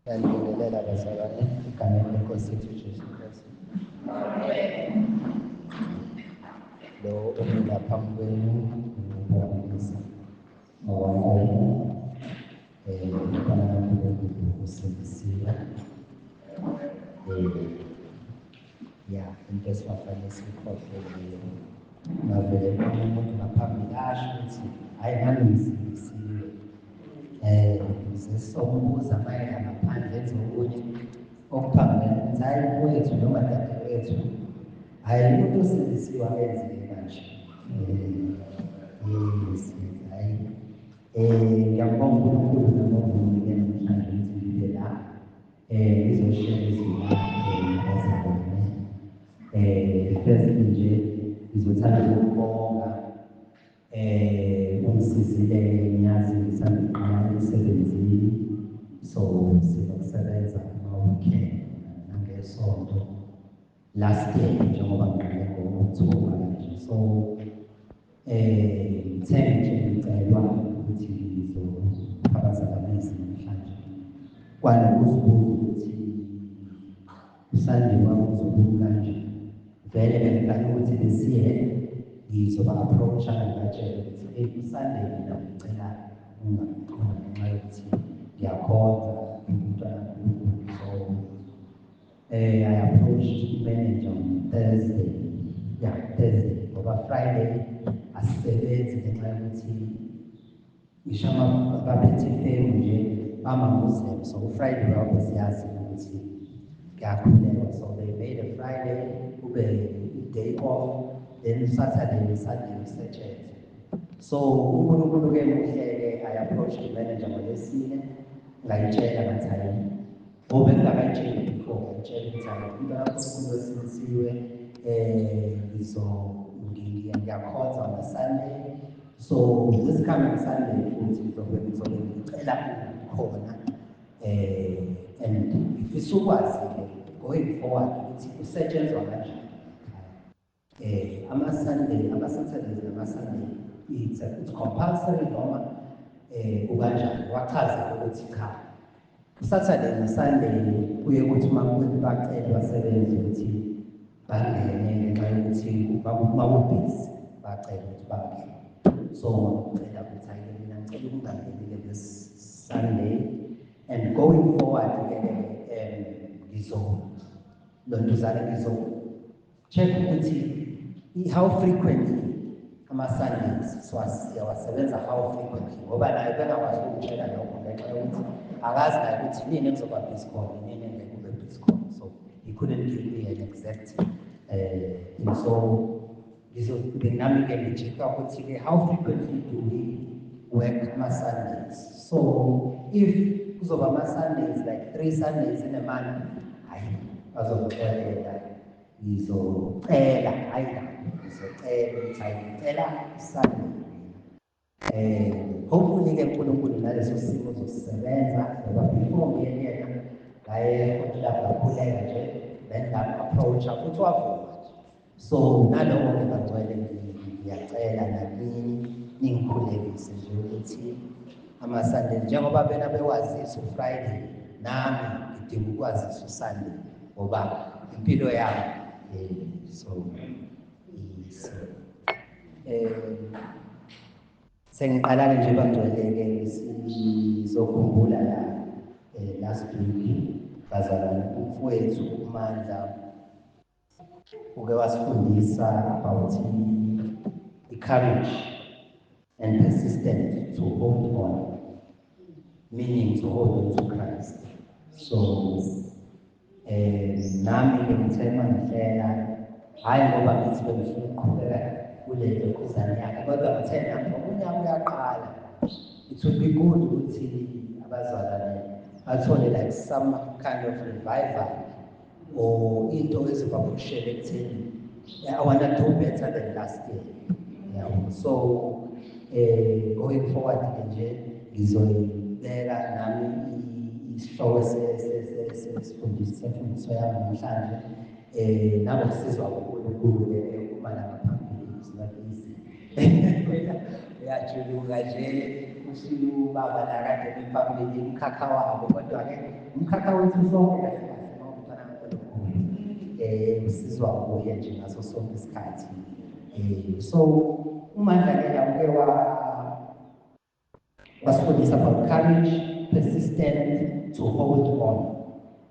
Ngiyanibingelela bazalwane egameni leNkosi yethu uJesu Kristu. Lo omi lapha phambi kwenu ngubonisa ngokwamkhomo umntwana kaNkulunkulu usindisiwe. Ya, into esingafanele siyikhohlwe leyo. Ngavele ngibone umuntu ngaphambili asho ukuthi hhayi, nami ngisindisiwe. Sesizomubuza mayela ngaphandle enze okunye okuphambene ukuthi hhayi, mfowethu noma dadewethu, hhayi, umuntu osindisiwe akenzi kanje. Yes, hhayi. Ngiyambonga uNkulunkulu nabonga namhlanje ukuthi ngibe la. Ngizoshare izwi lakhe nabazalwane. First nje ngizothanda ukubonga, ungisizile, ngiyazi ngisanduqala emsebenzini, so sinokusebenza ama-weekend nangesonto last year njengoba ngiqale ngo-October kanje. So ngithe nje ngicelwa ukuthi ngizofakaza lezi namhlanje, kwanokuzibuza ukuthi uSunday wami uzobuka kanje. Vele bengiplane ukuthi this year ngizoba-approach-a, ngibatshele ukuthi hey, uSunday mina ngicela ungakhona ngenxa yokuthi ngiyakhonza, umntwana kaNkulunkulu. So I approached manager on Thursday, yeah, Thursday, ngoba Friday asisebenzi ngenxa yokuthi ngisho abaphethe ifemu nje bama-Muslim, so uFriday wabo siyazi ukuthi kuyakhulekwa, so they made a Friday kube i-day off, then Saturday ne-Sunday kusetshenzwe. So uNkulunkulu-ke muhle-ke, I approached the manager ngoLwesine, ngayitshela ngathi hayi, ngoba ngingakayitsheli before, ngayitshela ukuthi hayi, umntwana kaNkulunkulu osindisiwe, ngiyakhonza on a Sunday, so this coming Sunday futhi ngizobe ngicela khona, and ngifisa ukwazi-ke going forward ukuthi kusetshenzwa kanjani ama-Sunday, ama-Saturdays nama-Sunday, it's compulsory noma kukanjani. Wachaza ukuthi cha, Saturday no-Sunday kuye kuthi uma bacela abasebenzi ukuthi bangene ngenxa yokuthi makubhizi, bacela ukuthi bangene. So ngicela ukuthi hayi, mina ngicela ukungangeni-ke this Sunday, and going forward-ke ngizo lontuzane ngizo check ukuthi how frequently ama-Sundays siyawasebenza, how frequently, ngoba naye bengakwazi ukungitshela lokho ngenxa yokuthi akazi naye ukuthi nini ekuzoba busy khona, nini engeke kube busy khona, so he couldn't give me an exact thing. So ngizobe nami-ke ngi-check-a ukuthi-ke how frequently do we work ama-Sundays. So if kuzoba ama-Sundays like three Sundays in a month, hayi, bazongixolela, ngizocela, hayi kabi, ngizocela ukuthi hayi, ngicela Sunday. Hopefully ke uNkulunkulu naleso simo uzosisebenza, ngoba before ngiye kuyena ngaye futhi lapho ngakhuleka nje, then ngam-approach-a futhi wavuma nje. So naloko-ke bangcwele, ngiyacela nakini ningikhulekise nje ukuthi ama-Sunday, njengoba bena bewazisa uFriday, nami ngidinga ukwazisa uSunday ngoba impilo yami. So yes. Sengiqala nje bangcwele-ke, sizokhumbula la last week bazalwane, umfowethu uMandla uke wasifundisa about i-courage and persistent to hold on, meaning to hold on to Christ. So nami ke ngithe mangihlela, hayi ngoba ngithi bengifuna ukuqhubeka kule lokhuzane yakhe, kodwa ngithe nami ngoba unyaka uyaqala, it would be good ukuthi abazalwane bathole like some kind of revival or into ezobaphushela ekutheni I wanna do better than last year. Yabo. So going forward ke nje ngizoyibeka nami isihloko sesifundiso semfundiso yami namhlanje, nangokusizwa uNkulunkulu ke uma la ngaphambili is not easy. Uyajuluka nje, ushiye ubaba la kade bebambile umkhakha wabo, kodwa-ke umkhakha wethu sonke kahle kahle uma umntwana kaNkulunkulu usizwa nguye nje ngaso sonke isikhathi. So uMandla-ke la uke wasifundisa about courage, persistent to hold on,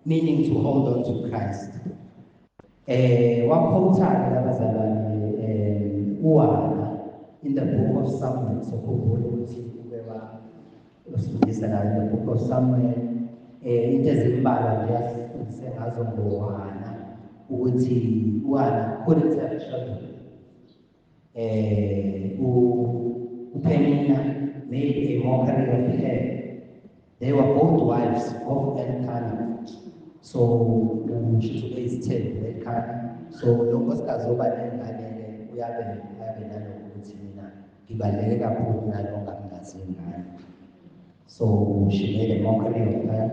meaning to hold on to Christ. Waquota-ke labazalwane uHana in the Book of Samuel. So khumbula ukuthi uke wasifundisa la in the Book of Samuel into ezimbalwa nje asifundise ngazo ngoHana, ukuthi uHana couldn't have children. uPenina made a mockery of her. They were both wives of Elkanah. So usho ukuthi isithembu Elkanah. So lo nkosikazi oba nengane-ke uyabe abe nalokho ukuthi mina ngibaluleke kakhulu kunalo ongamnazi ingane. So she made a mockery of her.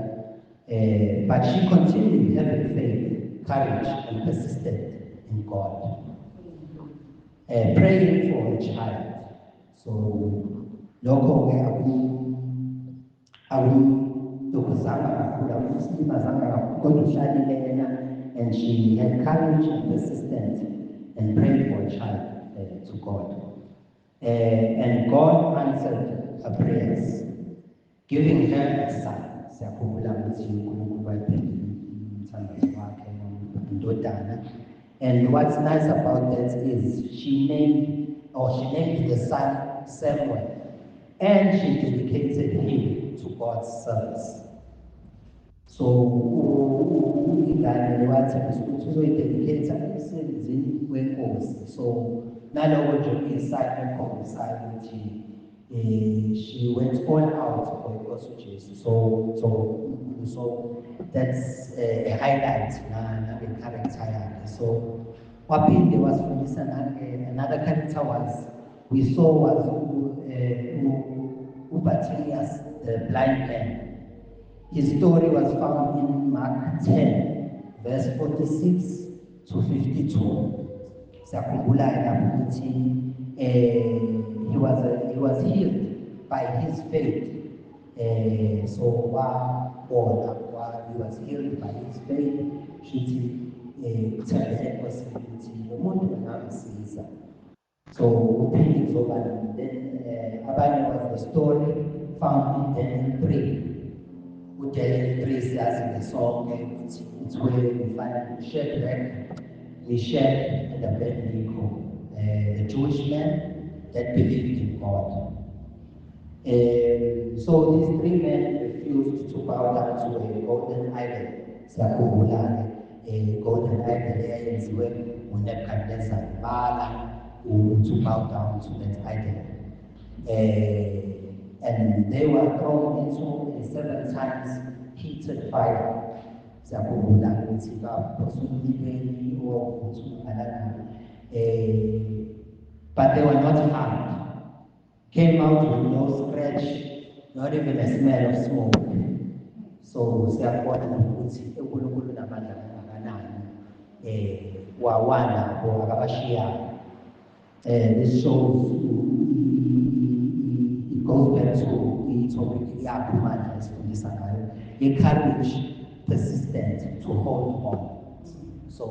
But she continued having faith, courage, and persistent in God, praying for a child. So lokho-ke akumlokhuzanga kakhulu, akumsilimazanga kakhulu, kodwa uhlalile yena, and she had courage and persistence and prayed for a child to God. And God answered her prayers, giving her a son. Siyakhumbula ukuthi uNkulunkulu wayiphendula umthandazo wakhe indodana. And what's nice about that is she named the son Samuel, and she dedicated him to God's service. So ingane wathembisa ukuthi uzoyidedicate emsebenzini wenkosi. So naloko nje kuyisign ekhombisayo ukuthi she went all out for inkosi uJesu. So that's a highlight na nange character yakhe. So waphinde wasifundisa nange another character was we saw was uBartimaeus, the blind man. His story was found in Mark 10 verse 46 to 52. Siyakhumbula lapho ukuthi he was healed by his faith. So wabona he was healed by his faith. Shuthi kuthembele eNkosini ukuthi lo muntu angamsiza. So uphinde kuzoba then abanye was the story found in Daniel 3. UDaniel 3 siyazi ngesonke ukuthi it's where we find Shadrach, Meshach and Abednego, the Jewish men that believed in God. So these three men refused to bow down to a golden idol. Siyakhumbula-ke golden idol eyayenziwe nguNebuchadnezzar, bala to bow down to that idol. And they were thrown into a seven times heated fire. Siyakhumbula ukuthi baphoswa emlilweni owawuvutha ungakanani. But they were not harmed. Came out with no scratch, not even a smell of smoke. So siyabona ukuthi uNkulunkulu unamandla kangakanani. Wawanabo akabashiyanga. This shows it goes back to the topic yakho manje esifundisa ngayo, i-courage, persistent to hold on. So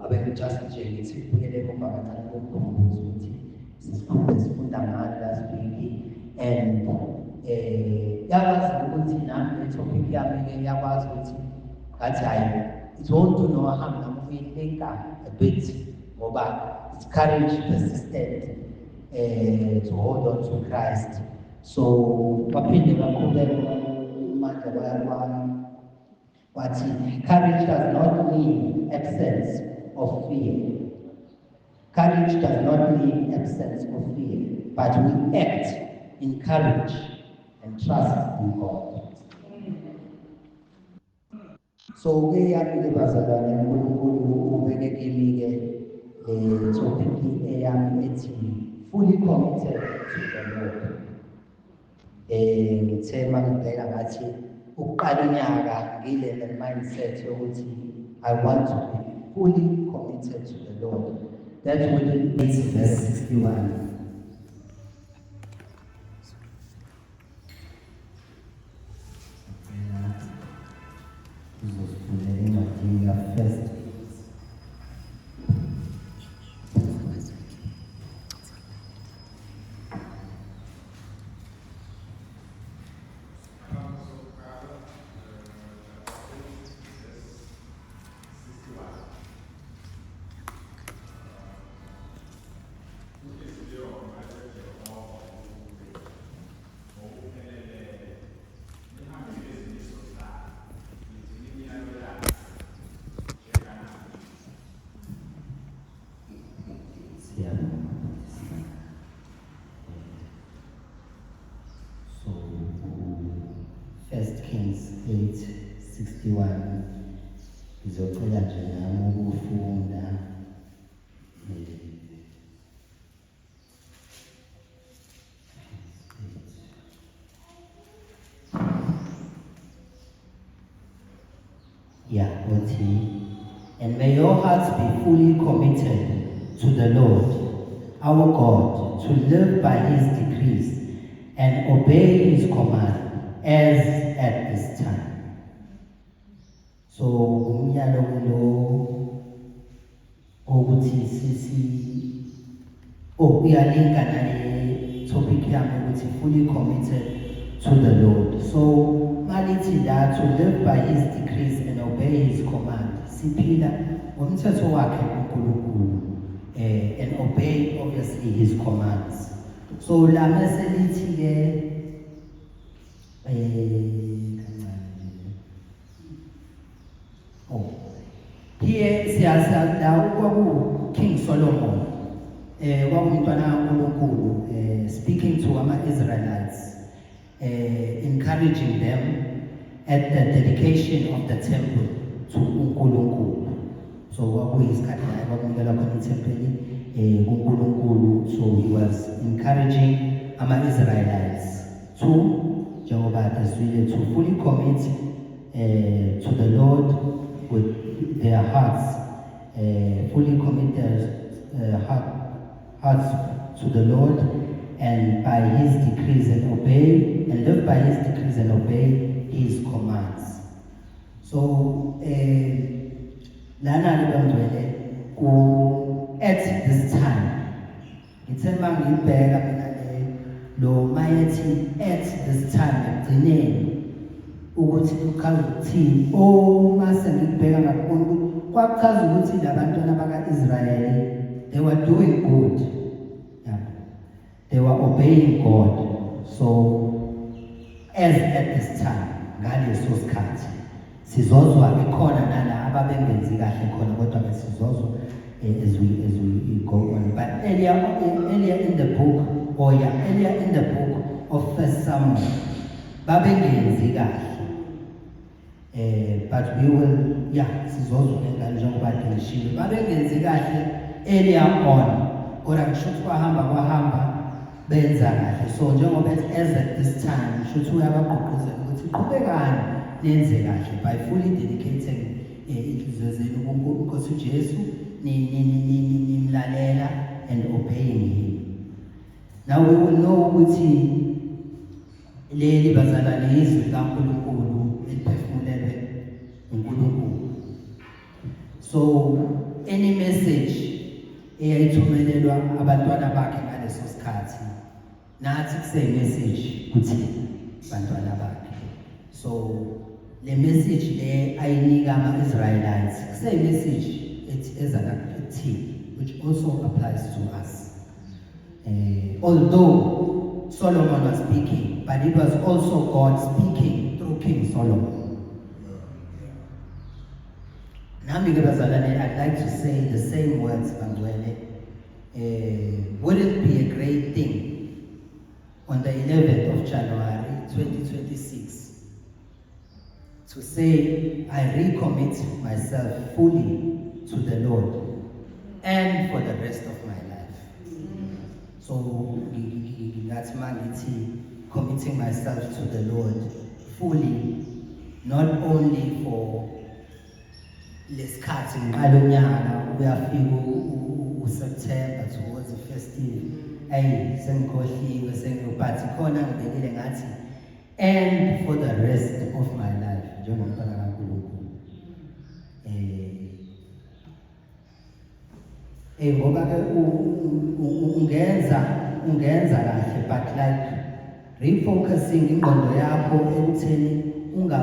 abe just nje ngithi kubuyele emuva kancane ukukhumbuza ukuthi sisikhumbe sifunda ngani last week, and yakwazi ukuthi nami le topic yami ke yakwazi ukuthi ngathi hayi, it won't do no harm nami ukuyilinka a bit, ngoba it's courage, persistent to hold on to Christ. So baphinde baqhubeka manje wathi courage does not mean absence of fear. Courage does not mean absence of fear, but we act in courage and trust in God. So ke yami ke bazalwane, uNkulunkulu ubeke kimi ke le topic eyami ethi fully committed to the Lord. Ngithe mangibheka ngathi ukuqala unyaka ngile le mindset yokuthi I want to be fully committed to the Lord. That will be verse 61. First Kings 8:61. Ngizocela nje nami ukufunda yeah, uthi, "And may your hearts be fully committed to the Lord our God, to live by his decrees and obey his command as at this time." So umyalo lo ukuthi sisi, oh, uyalinka nale topic yami ukuthi fully committed to the Lord. So malithi la, to live by his decrees and obey his command, siphila ngomthetho wakhe uNkulunkulu and obey obviously his commands. So la mase lithi ke kancane nje, oh, here siyazi la kwaku King Solomon, kwakumntwana kaNkulunkulu, speaking to ama Israelites, encouraging them at the dedication of the temple to uNkulunkulu. So kwakuyisikhathi la kwakunikelwa khona ithempeli kuNkulunkulu. So he was encouraging ama Israelites to, njengoba ezwile, to fully commit to the Lord with their hearts, fully commit their hearts to the Lord and by his decrees and obey and live by his decrees and obey his commands. So lana ke bangcwele, ku at this time, ngithe mangibheka mina le lo mayethi at this time ekugcineni ukuthi kuchaza ukuthini, oh, mase ngikubheka ngakubona ukuthi kwachaza ukuthi labantwana baka-Israyeli, they were doing good, yeah. They were obeying God. So as at this time, ngaleso sikhathi, sizozwa ke khona nala ababengenzi kahle khona, kodwa ke sizozwa as we go on. But earlier in the book, or yeah, earlier in the book of First Samuel, babengenzi kahle, but we will, yeah, sizozwa ke ngalo njengoba kade ngishilo, babengenzi kahle earlier on, kodwa ngisho ukuthi kwahamba kwahamba benza kahle. So njengoba ethi as at this time, ngisho ukuthi uyabagqugquzela ukuthi qhubekani nenze kahle by fully dedicating inhliziyo zenu kuNkosi uJesu, nimlalela and obeying him. Now we will know ukuthi leli, bazalwane, izwi likaNkulunkulu eliphefumulelwe uNkulunkulu. So any message eyayithumelelwa abantwana bakhe ngaleso sikhathi, nathi kuseyi message kuthi bantwana bakhe. So le message le ayinika ama-Israelites kuseyi message ethi eza kuthina, which also applies to us. Although Solomon was speaking, but it was also God speaking through King Solomon. Nami ke bazalwane, I'd like to say the same words, bangcwele. Would it be a great thing on the 11th of January 2026 to say, "I recommit myself fully to the Lord and for the rest of my life"? So ngingathi mangithi committing myself to the Lord fully, not only for lesikhathi ngiqala unyaka, uyafika uSeptember towards the festive, hey, sengikhohliwe sengi, but khona ngibekile ngathi and for the rest of my life njengomntwana kaNkulunkulu. Ngoba ke ungenza kahle, but like refocusing ingqondo yakho ekutheni unga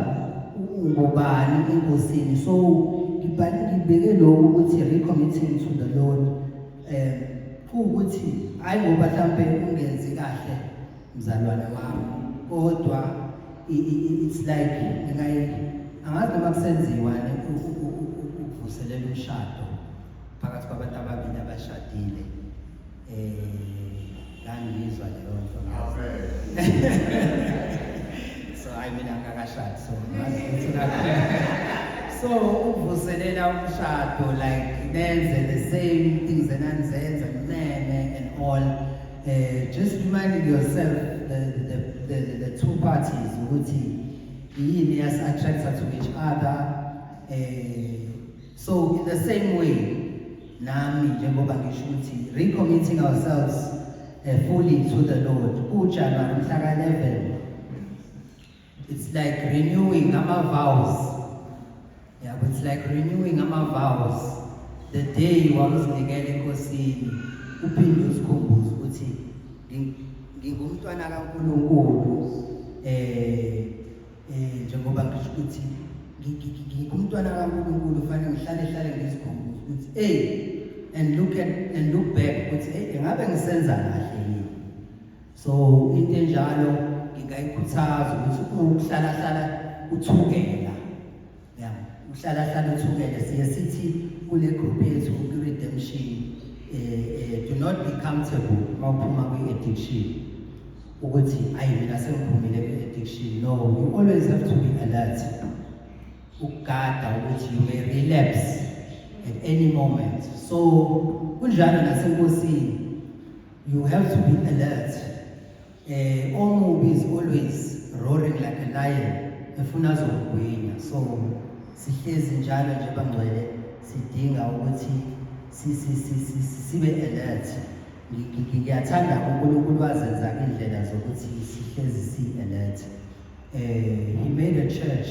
ungubani enkosini. So ngibheke lokhu ukuthi recommitting to the Lord ukuthi hayi ngoba mhlambe ungenzi kahle mzalwane wami, kodwa it's like ngingayi, angazi noma kusenziwa ukuvuselela umshado phakathi kwabantu ababili abashadile. Ngangizwa leyo nto, so Hayi, mina ngakashadi, so ngazi ukuthi so ukuvuselela umshado, like nenze the same things enanizenza, nimeme and all, just reminding yourself, the two parties, ukuthi yini yasi-attracta to each other. So in the same way nami, njengoba ngisho ukuthi recommitting ourselves fully to the Lord kuJanuary mhla ka-11, it's like renewing ama vows. Yeah, but it's like renewing ama vows the day wawuzinikela eNkosini, uphinde uzikhumbuze ukuthi ngingumntwana kaNkulunkulu. Njengoba ngisho ukuthi ngingumntwana kaNkulunkulu, fanele ngihlale hlale ngizikhumbuze ukuthi hey, and look back ukuthi hey, engabe ngisenza kahle yini? So into enjalo ngingayikhuthaza ukuthi ukuhlala hlala uthukela, ya, uhlala hlala uthukela. Siye sithi kule group yethu ku redemption, do not be comfortable mawuphuma kwi addiction, ukuthi ayi, mina sengiphumile kwi addiction. No, you always have to be alert, ukugada ukuthi you may relapse at any moment. So kunjalo nasenkosini, you have to be alert. Omubi is always roaring like a lion, efuna azokugwinya. So sihlezi njalo nje, bangcwele, sidinga ukuthi sibe alert. Ngiyathanda uNkulunkulu wazenza indlela zokuthi sihlezi si alert. He made a church,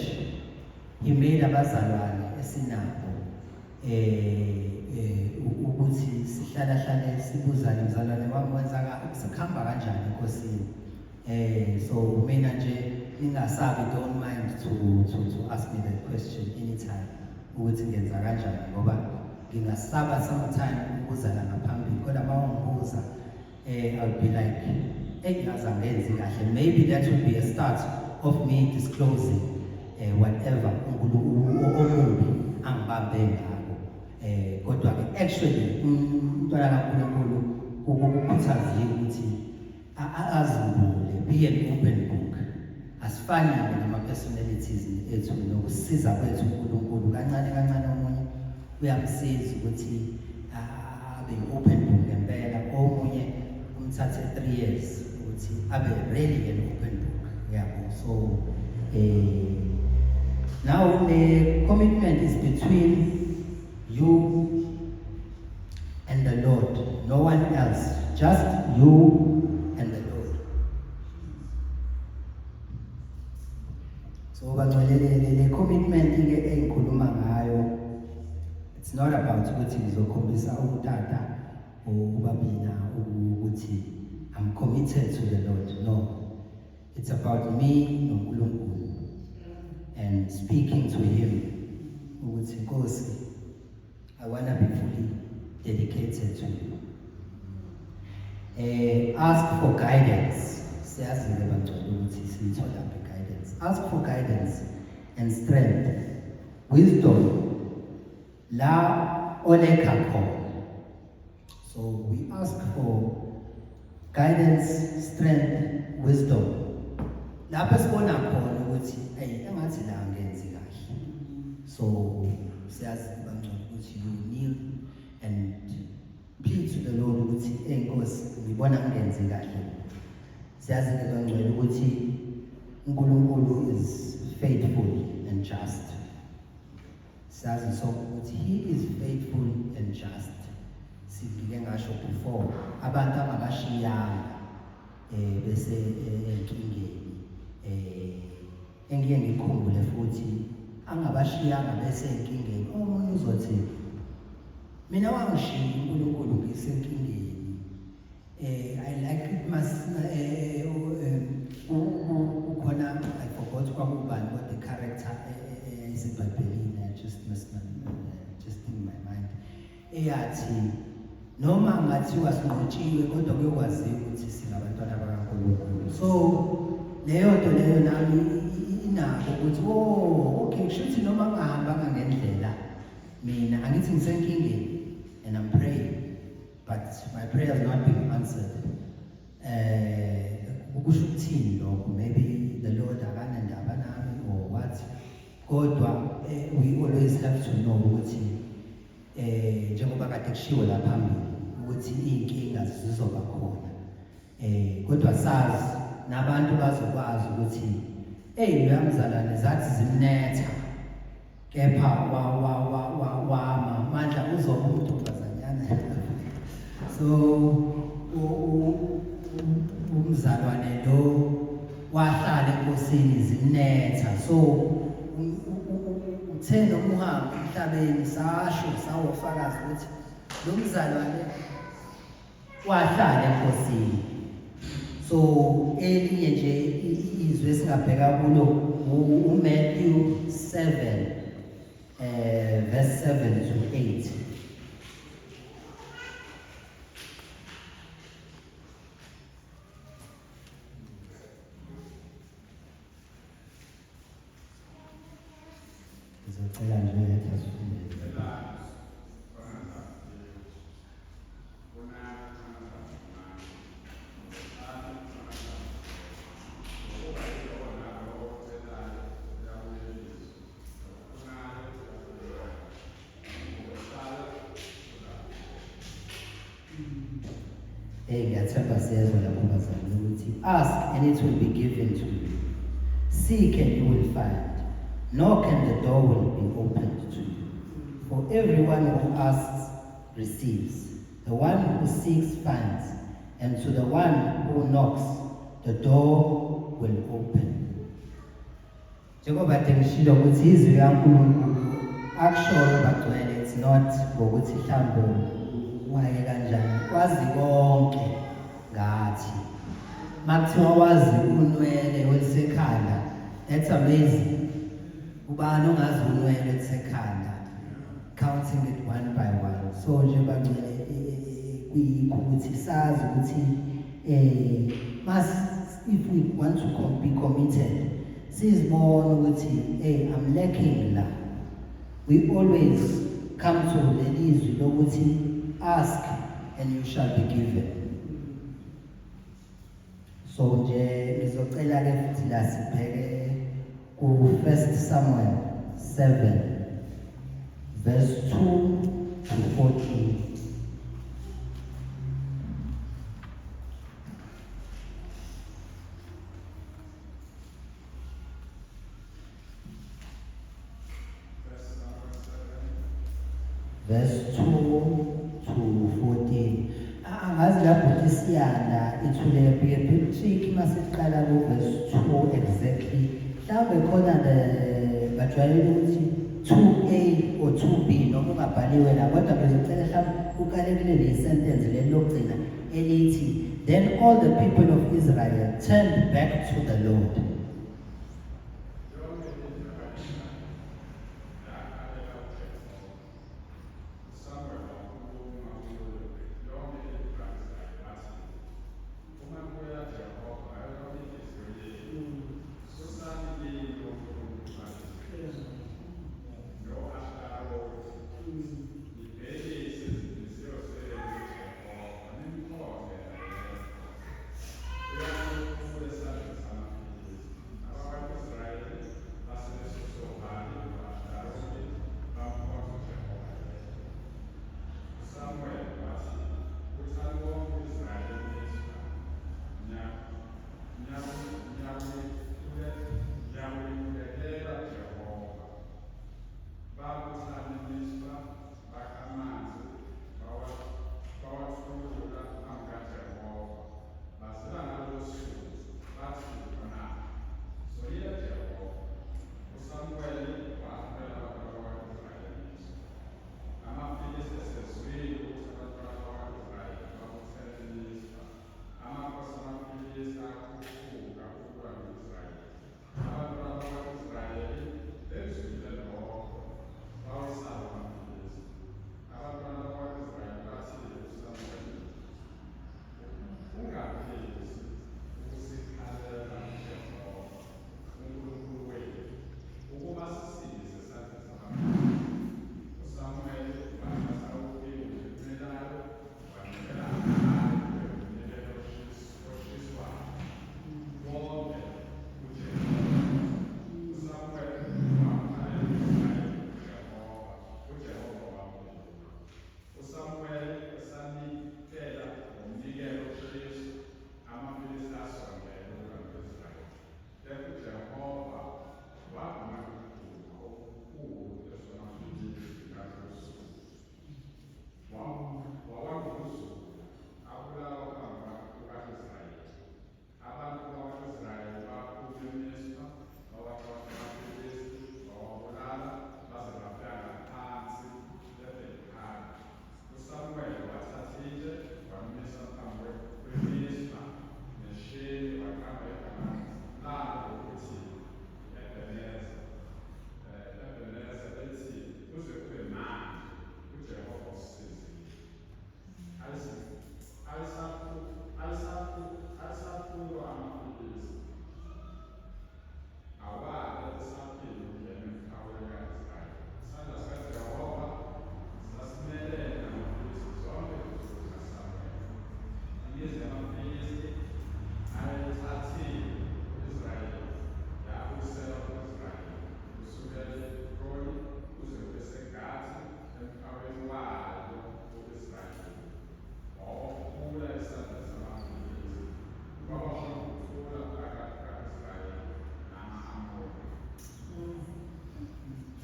he made abazalwane esinabo ukuthi sihlala hlale sibuzane, mzalwane wami, wenza sikuhamba kanjani enkosini? So mina nje ningasabi, don't mind to ask me that question anytime ukuthi ngenza kanjani, ngoba ngingasaba sometime ukuzala ngaphambili, kodwa uma ungibuza, I'll be like, "Hey, ngaze angenzi kahle." Maybe that will be a start of me disclosing whatever uNkulunkulu omubi angibambe ngako. Kodwa ke actually umntwana kaNkulunkulu ukukhuthaziwe ukuthi azimbule, be an open book. Asifani nama personalities ethu nokusiza kwethu uNkulunkulu kancane kancane, omunye uyamsiza ukuthi abe open book ngempela, omunye umthathe 3 years ukuthi abe really an open book, yabo. So now the commitment is between you and the Lord, no one else, just you and the Lord. So bangcwele, le commitment ke engikhuluma ngayo, it's not about ukuthi ngizokhombisa utata or ubabina ukuthi I'm committed to the Lord. No, it's about me noNkulunkulu and speaking to him ukuthi, "Nkosi, I want to be fully dedicated to you." Ask for guidance. Siyazi ke, bangcwele, ukuthi siyithola phi guidance. Ask for guidance and strength, wisdom la o-lacka khona. So we ask for guidance, strength, wisdom lapho esibona khona ukuthi hey, engathi la angenzi kahle. So siyazi, bangcwele, ukuthi you kneel and plead to the Lord ukuthi, "Hey Nkosi, ngibona ngingenzi kahle." Siyazi ke, bangcwele, ukuthi uNkulunkulu is faithful and just. Siyazi sonke ukuthi he is faithful and just. Singike ngasho before, abantu angabashiyanga bese enkingeni, engiye ngikhumbule futhi angabashiyanga bese enkingeni. Omunye uzothi, "Mina wangishiya uNkulunkulu ngisenkingeni." I like it mas ukhona, I forgot kwakubani, what the character eseBhayibhelini, I just miss my, just in my mind, eyathi noma ngathiwa sinqotshiwe kodwa kuyokwaziwa ukuthi singabantwana bakaNkulunkulu. So leyo nto leyo nami inako ukuthi, oh okay, kushuthi noma ngahambanga ngendlela, mina angithi ngisenkingeni and I'm praying, but my prayer is not being answered, kusho ukuthini lokho? Maybe the Lord akanandaba. Kodwa we always have to know ukuthi njengoba kade kushiwo la phambili ukuthi izinkinga zizoba khona. Kodwa sazi nabantu bazokwazi ukuthi hey loya mzalwane zathi zimnetha kepha wa wa wa wa wama mandla uzoba umntombazanyana. So umzalwane lo wahlala enkosini zimnetha. So uthe noma uhamba emhlabeni sasho sawofakazi ukuthi lo mzalwane wahlala enkosini. So elinye nje izwi esingabheka kulo uMatthew 7 verse 7 to 8. Ngizocela nje ukuthi asifunde. Hey, ngiyathemba siyezwa lapho bazalwane ukuthi ask and it will be given to you. Seek and you will find. Knock and the door will be opened to you. For everyone who asks receives. The one who seeks finds. And to the one who knocks, the door will open. Njengoba kade ngishilo ukuthi izwi likaNkulunkulu akushoyo bagcwele, it's not ngokuthi mhlawumbe waye kanjani, wazi konke ngathi. Makuthiwa wazi unwele olusekhanda, that's amazing. Ubani ongazi unwele olusekhanda? Counting it one by one. So nje bagcwele kuyikho ukuthi sazi ukuthi mas if we want to be committed, sizibona ukuthi hey, I'm lacking la. We always come to lelizwi lokuthi ask and you shall be given. So nje ngizocela ke futhi la sibheke ku 1 Samuel 7 verse 2 to 14. Verse 2 to 14. Angazi lapho ukuthi siyanda ithule be a bit tricky masiqala ku verse 2 exactly. Mhlawumbe khona the bajwayele ukuthi 2a or 2b noma ungabhaliwe la, kodwa ngizocela mhlawumbe uqale kuleli sentence leli lokugcina elithi then all the people of Israel turned back to the Lord.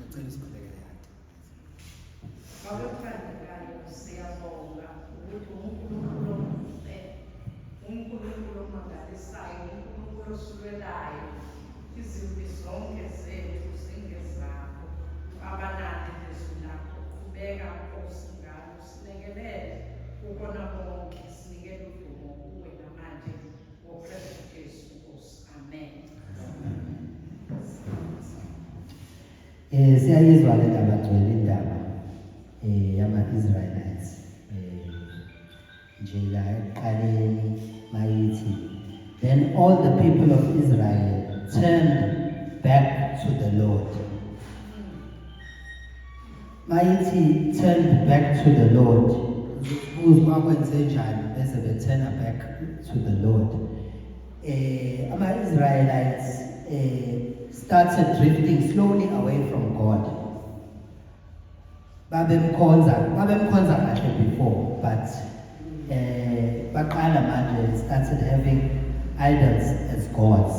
Ngicela usikhulekele, aunty. Abathandekayo, siyabonga ukuthi uNkulunkulu omuhle, uNkulunkulu omangalisayo, uNkulunkulu osulelayo. Izimpi zonke zethu zingezakho. Abanani lezwi lakho, qhubeka Nkosi ngalo, silekelele kubona bonke, sinikele udumo kuwe namanje ngoKristu Jesu Nkosi. Amen. Siyayizwa le ndaba, gcwele indaba yama Israelites nje la ekuqaleni mayithi, "Then all the people of Israel turned back to the Lord." Mayithi turned back to the Lord, uzibuza bakwenze njani bese be-turn back to the Lord. Ama-Israelites started drifting slowly away from God. Babemkhonza kahle before, but baqala manje started having idols as gods,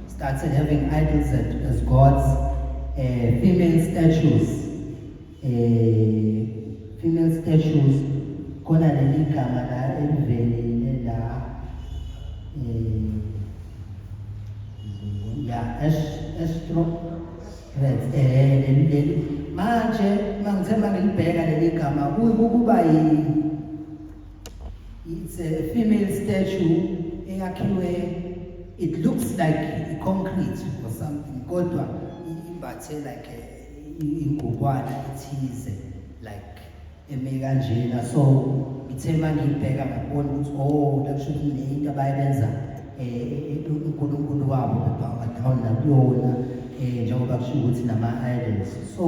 started having idols as gods, female statues, female statues. Khona leli gama la elivelile la, ya Ashtoreth. Leli manje mangithe mangilibheka leli gama, kuba yi it's a female statue eyakhiwe, it looks like concrete or something, kodwa imbathe like ingubwana ethize, like eme kanjena. So ngithe mangiyibheka ngabona ukuthi, oh, lakusho ukuthi nento abayenza uNkulunkulu wabo be-bow down nakuyona, njengoba kusho ukuthi nama idols. So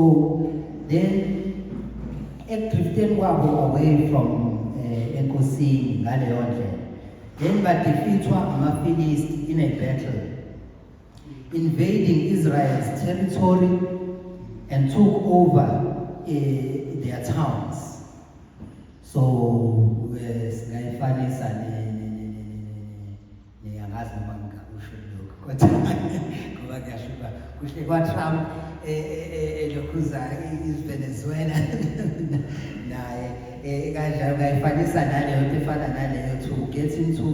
then ekudrifteni kwabo away from enkosini ngaleyo ndlela, then badefeatwa amaFilisti in a battle, invading Israel's territory and took over their towns. So singayifanisa ne angazi noma ngingakusho lokho, kodwa ngoba kuyashuba kuhle kwa-Trump elokhuza iVenezuela naye kanjalo, ungayifanisa naleyo nto, efana naleyo, to get into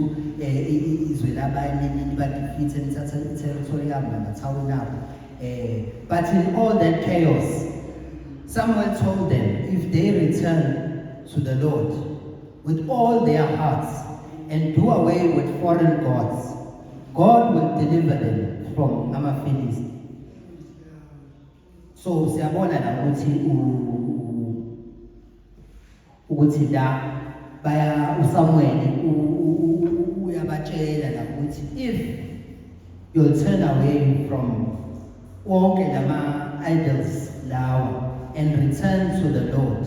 izwe labanye, nibadefeat, nithatha i-territory yabo namathawini abo. But in all that chaos, Samuel told them if they return to the Lord with all their hearts and do away with foreign gods, God will deliver them from amaFilisti. So siyabona la ukuthi ukuthi la baya uSamuel uyabatshela la ukuthi if you'll turn away from wonke lama idols lawa and return to the Lord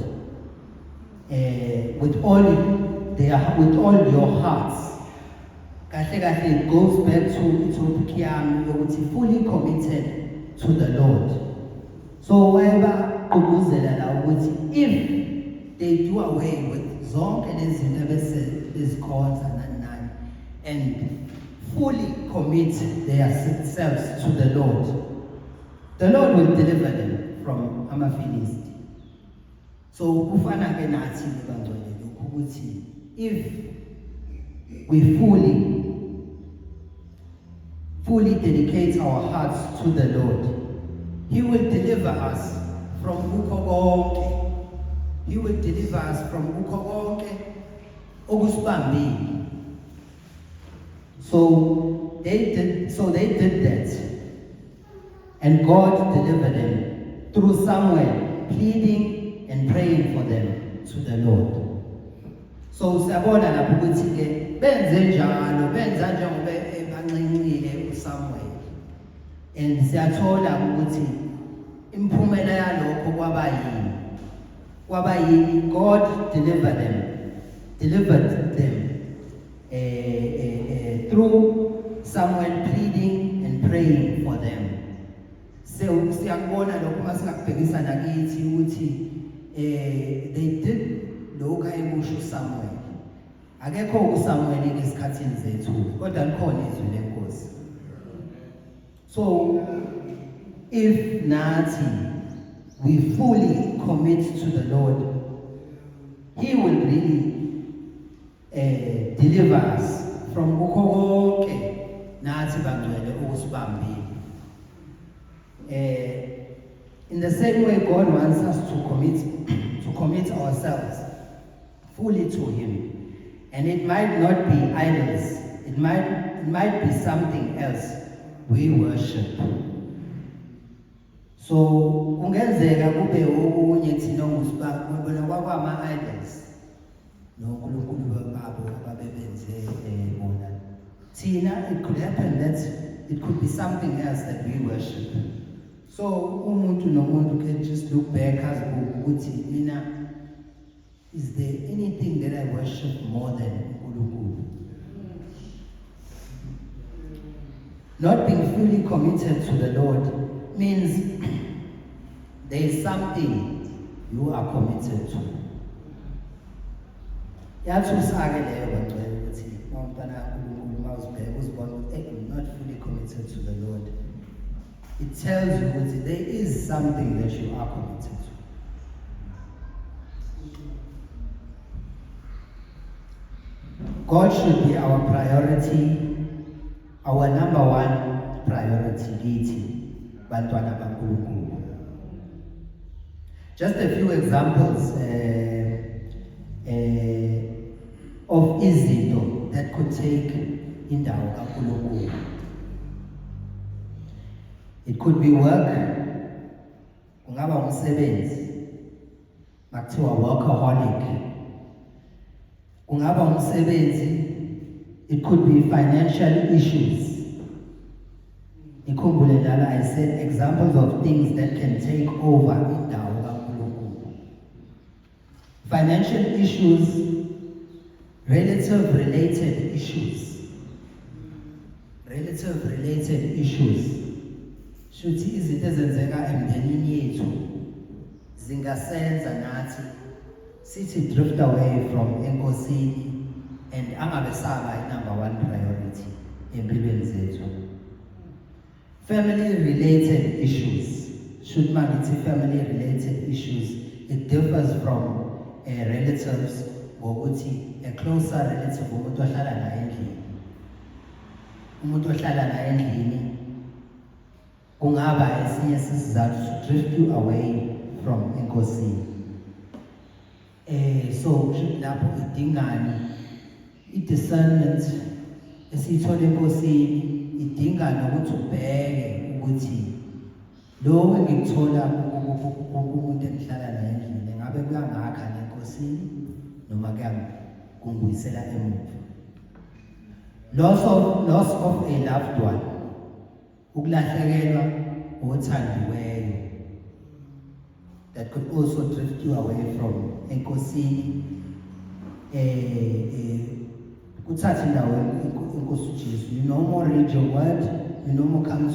with all your hearts. Kahle kahle it goes back to i-topic yami yokuthi fully committed to the Lord. So wayebagqugquzela la ukuthi if they do away with zonke lezi zinto bese bezikhonza nani nani and fully commit themselves to the Lord, the Lord will deliver them from amaFilisti. So kufana ke nathi bangcwele lokhu ukuthi if we fully dedicate our hearts to the Lord, he will deliver us from kukho konke. He will deliver us from kukho konke okusibambile. So they did that. And God delivered them through Samuel pleading and praying for them to the Lord. So siyabona lapho ukuthi ke benze njalo, benza njengoba ebanxenxile uSamuel. And siyathola ukuthi imphumela yalokho kwaba yini? Kwaba yini? God delivered them through Samuel pleading and praying for them. So siyakubona lokho uma singakubhekisa nakithi ukuthi they did lokhu ayekusho uSamuel. Akekho uSamuel esikhathini zethu, kodwa likhona izwi lenkosi. So if nathi we fully commit to the Lord, he will really deliver us from kukho konke nathi bangcwele okusibambile. In the same way, God wants us to commit ourselves fully to him, and it might not be idols, it might be something else we worship. So kungenzeka kube okunye thina ongusibona kwakwama idols noNkulunkulu babo ababebenze bona. Thina, it could happen that it could be something else that we worship. So umuntu nomuntu can just look back, azibuke ukuthi mina, is there anything that I worship more than uNkulunkulu? Not being fully committed to the Lord means there is something you are committed to. Yathusa-ke leyo, bangcwele, ukuthi uma umntwana kaNkulunkulu, uma uzibheka, uzibona ukuthi, "Hey, I'm not fully committed to the Lord." It tells you ukuthi there is something that you are committed to. God should be our priority, our number one priority kithi bantwana baNkulunkulu. Just a few examples of izinto that could take indawo kaNkulunkulu. It could be work, kungaba umsebenzi, makuthiwa workaholic. Kungaba umsebenzi, it could be financial issues. Ikhumbule njalo, I said examples of things that can take over indawo kaNkulunkulu. Financial issues, relative related issues. Relative related issues. Shuthi izinto ezenzeka emndenini yethu zingasenza nathi sithi drift away from enkosini and angabe saba i-number one priority empilweni zethu. Family related issues. Should mangithi family related issues, it differs from relatives ngokuthi a closer relative, umuntu ohlala naye endlini. Umuntu ohlala naye endlini kungaba esinye sisizathu to drift you away from enkosini. So kusho lapho idingani i-discernment esiyithola enkosini, idinga nokuthi ubheke ukuthi lokho engikuthola kumuntu engihlala naye endlini ngabe kuyangakha nenkosini noma kuyangibuyisela emuva. Loss of a loved one, ukulahlekelwa othandiweyo, that could also drift you away from enkosini, kuthatha indawo inkosi uJesu. You no more read your word, you no more come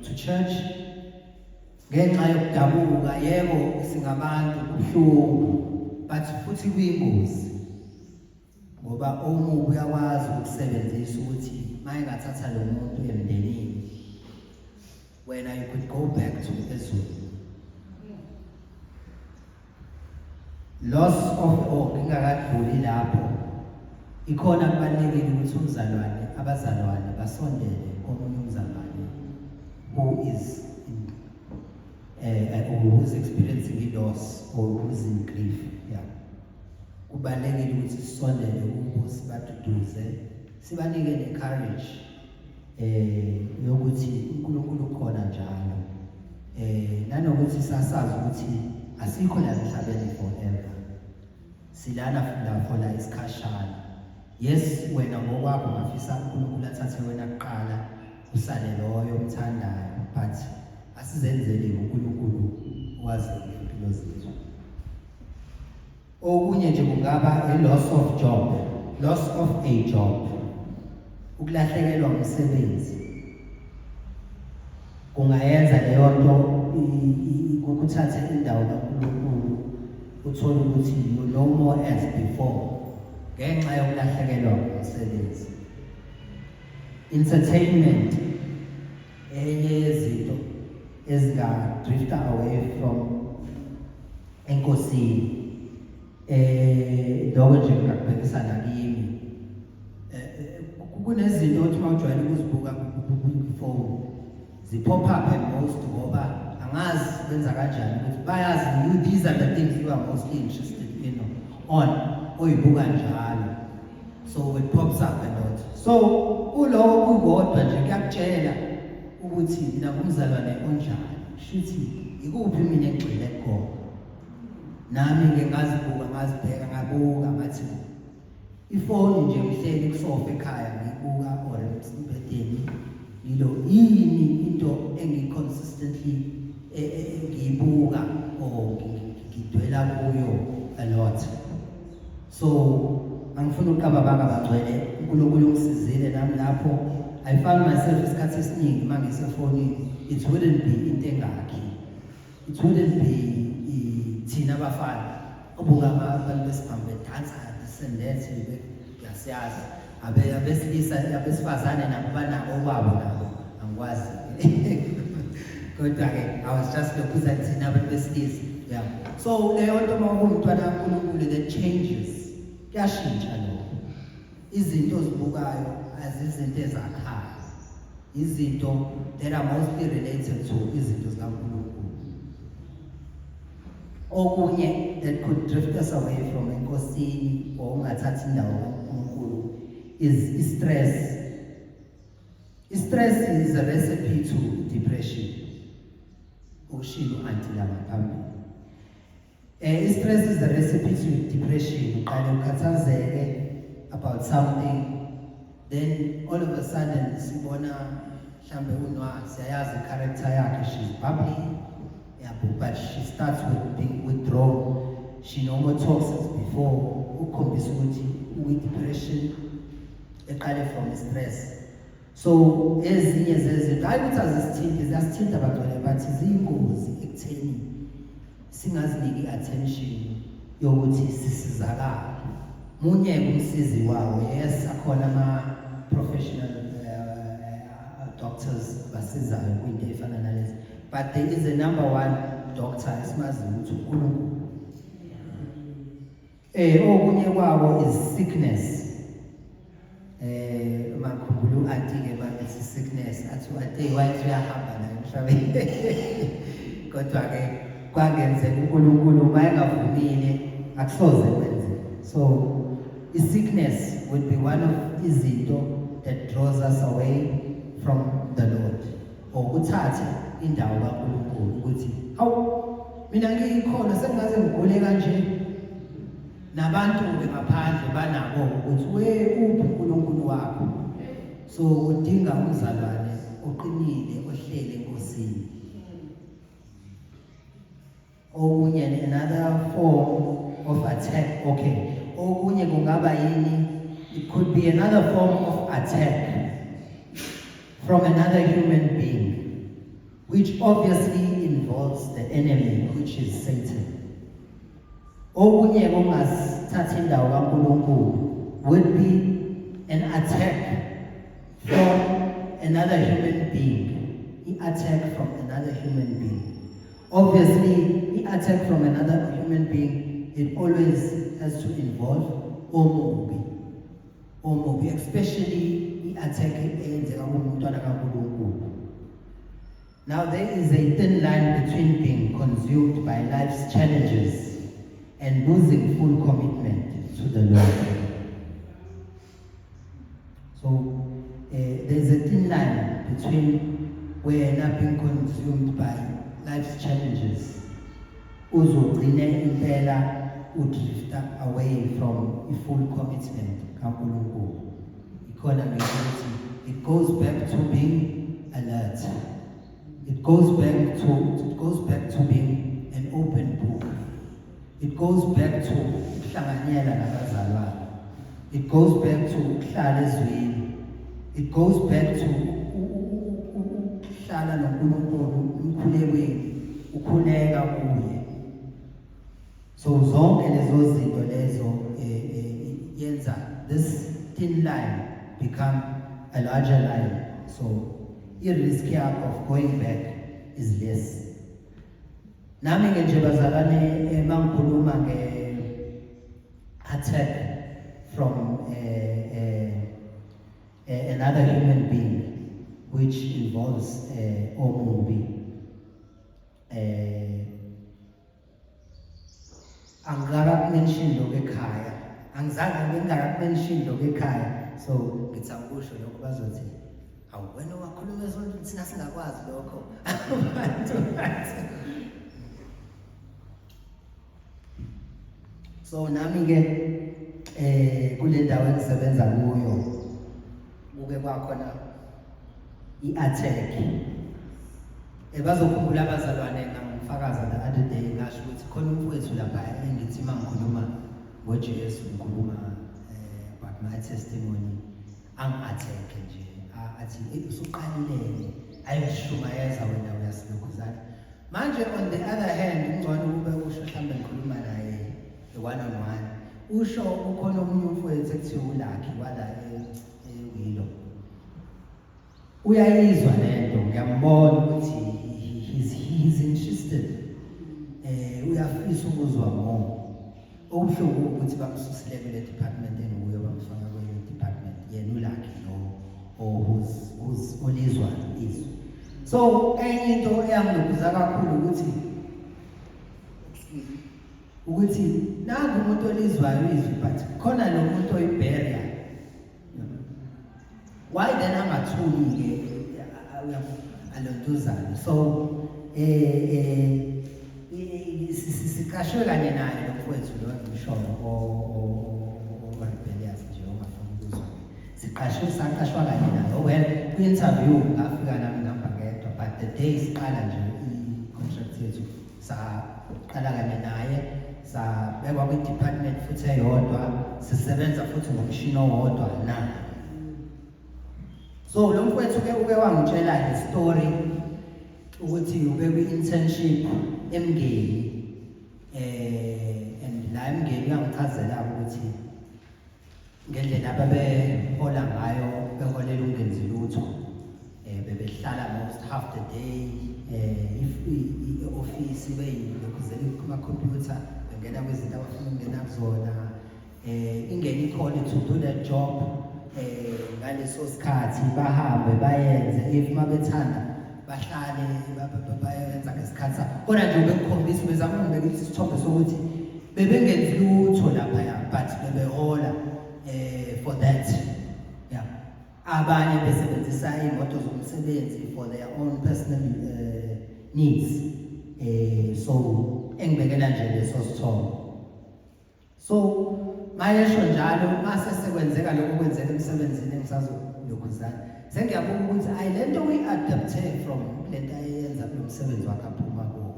to church ngenxa yokudabuka. Yebo, singabantu, kubuhlungu, but futhi kuyingozi ngoba omubi uyakwazi ukusebenzisa ukuthi mayengathatha lo muntu emndenini wena, you could go back to ezweni. Loss of, oh, ngingakadluli lapho, ikhona kubalulekile ukuthi umzalwane, abazalwane basondele komunye umzalwane who is in who is experiencing a loss or who is in grief. Yeah, kubalulekile ukuthi sisondele kubo, sibaduduze, sibanike ne-courage yokuthi uNkulunkulu ukhona njalo, nanokuthi sasazi ukuthi asikho la emhlabeni forever, silana la for la isikhashana. Yes, wena ngokwakho ungafisa uNkulunkulu athathe wena kuqala, usale loyo omthandayo, but asizenzeli, uNkulunkulu wazi impilo zethu. Okunye nje kungaba a loss of job, loss of a job, ukulahlekelwa umsebenzi kungayenza leyo nto kuthathe indawo kaNkulunkulu, uthole ukuthi you no more as before ngenxa yokulahlekelwa umsebenzi. Entertainment, enye yezinto. Ezinga-drifta away from enkosini. Lokho nje ngingakubhekisa nakimi. Kunezinto othi mawujwayele ukuzibuka ku-phone, zi-pop up most, ngoba angazi benza kanjani ukuthi bayazi you, these are the things you are mostly interested in on oyibuka njalo, so it pops up a lot. So kuloko kukodwa nje kuyakutshela ukuthi mina ngumzalwane onjani, shuthi ikuphi mina engigxile khona. Nami-ke ngazibuka, ngazibheka, ngabuka, ngathi ifoni nje ngihleli kusofa ekhaya ngiyibuka or embhedeni ngilo, yini into engi-consistently ngiyibuka or ngidwela kuyo a lot? So angifuni ukuqamba abanga, bagcwele. UNkulunkulu ungisizile nami lapho. I found myself isikhathi esiningi uma ngisefonini, it wouldn't be into engakhi, it wouldn't be thina abafana obuka abantu besibhamu bedansa, this and that, uyasiyazi. Abesilisa, abesifazane nabo banabo okwabo nabo, angikwazi, kodwa-ke I was just lokhuza thina abantu besilisa, yeah. So leyo nto, uma ungumntwana kaNkulunkulu, that changes, kuyashintsha lokho. Izinto ozibukayo azizinto ezakhayo, izinto that are mostly related to izinto zikaNkulunkulu. Okunye that could drift us away from enkosini or ungathathi indawo kaNkulunkulu is stress. Stress is a recipe to depression, ukushilo anti la ngaphambili. Stress is a recipe to depression. Uqale ukhathazeke about something, then all of a sudden sibona mhlambe unwa, siyayazi character yakhe, she's bubbly, yabo, but she starts with being withdrawn. She no more talks as before, ukukhombisa ukuthi uyi-depression eqale from stress. So ezinye zezinto, hayi ukuthi azisithinti, ziyasithinta bagcwele, but ziyingozi ekutheni singaziniki i-attention yokuthi sisizakale. Munye umsizi wawo, yes, akhona ama-professional doctors basizayo kwinto ey'fana nalezi, but there is a number one doctor esimaziyo ukuthi uNkulunkulu. Okunye kwabo is sickness. Makhumbula u-auntie ke bathi sickness, athi u-auntie wathi uyahamba naye emhlabeni, kodwa ke kwangenzeka uNkulunkulu uma engavumile akusoze kwenzeke. So i-sickness would be one of izinto that draws us away from the Lord or kuthathe indawo kaNkulunkulu, ukuthi hawu, mina ngiyikhona sengaze ngigule kanje, nabantu-ke ngaphandle banako ukuthi we uphi uNkulunkulu wakho? So udinga umzalwane oqinile ohlele enkosini. Okunye, another form of attack, okay, okunye kungaba yini? It could be another form of attack from another human being, which obviously involves the enemy, which is Satan. Okunye kungasithatha indawo kaNkulunkulu would be an attack from another human being. I-attack from another human being, obviously i-attack from another human being, it always has to involve omubi, omubi, especially i-attack eyenzeka kumntwana kaNkulunkulu. Now there is a thin line between being consumed by life's challenges and losing full commitment to the Lord. So there's a thin line between wena being consumed by life's challenges, uzogcine impela udrifta away from i full commitment kaNkulunkulu. Ikhona ngisho ukuthi it goes back to being alert. It goes back to being an open book. It goes back to ukuhlanganyela nabazalwane. It goes back to ukuhlala ezweni. It goes back to ukuhlala noNkulunkulu emkhulekweni, ukhuleka kuye. So zonke lezo zinto lezo yenza this thin line become a larger line. So i-risk yakho of going back is less. Nami ke nje bazalwane, mangikhuluma nge attack from another human being which involves omubi, angikakaku-mention lokho ekhaya, angizange ngingakaku-mention lokho ekhaya, so ngithi angikusho lokho, bazothi, "Awu, wena wakhuluma esontweni, thina singakwazi lokho." Abantu bathi so. Nami ke kule ndawo engisebenza kuyo kuke kwakhona i-attack. Bazokhumbula abazalwane, ngangifakaza the other day, ngasho ukuthi khona umfowethu lapha engithi uma ngikhuluma ngoJesu, ngikhuluma about my testimony, angi-attack nje, athi, "Eh, usuqalile ayishumayeza wena, uyasilokhuzana manje." On the other hand, kungcono kube usho mhlawumbe ngikhuluma naye one on one, usho kukhona omunye umfowethu ekuthiwa uLucky wala eWillow, uyayizwa lento, ngiyambona ukuthi he's interested, uyafisa ukuzwa more. Okubuhlungu ukuthi bamsusile kule department engikuyo, bamfaka kwenye department, yena uLucky lo or who's olizwa izwi. So enye into eyangilokhuza kakhulu ukuthi, excuse me, ukuthi nangu umuntu olizwayo izwi, but khona lo muntu oyi-barrier. Why then angathuli-ke alontuzana? So siqashwe kanye naye lo mfowethu lo engishoyo o-rebellious nje, ongafuni ukuzwa. Siqashwe, saqashwa kanye naye. Well, kwi-interview ngafika nami ngihamba ngedwa, but the day siqala nje i-contract yethu, saqala kanye naye, sabekwa kwi-department futhi eyodwa, sisebenza futhi ngomshini owodwa naye. So lo mfowethu ke uke wangitshela le story ukuthi ube kwi-internship eMngeni, and la eMngeni uyangichazela ukuthi ngendlela ababehola ngayo, beholela ungenzi lutho, bebehlala most half the day if i-office beyilokhuzela kuma-computer, bengena kwizinto abafuna ukungena kuzona, ingene i-call to do that job ngaleso sikhathi, bahambe bayenze. If mabethanda bahlale bayenza ngesikhathi sabo. Kodwa nje ubekukhombisa, ubezama ukungibeka isithombe sokuthi bebengenzi lutho laphaya, but bebehola for that, yeah. Abanye besebenzisa iy'moto zomsebenzi for their own personal needs. So engibekela nje leso sithombe. So mayesho njalo, mase sekwenzeka lokho kwenzeka emsebenzini engisazokulokhuzana, sengiyabuka ukuthi ayi, lento uyi-adapte from lento ayenza kulo msebenzi wakhe aphuma kuwo,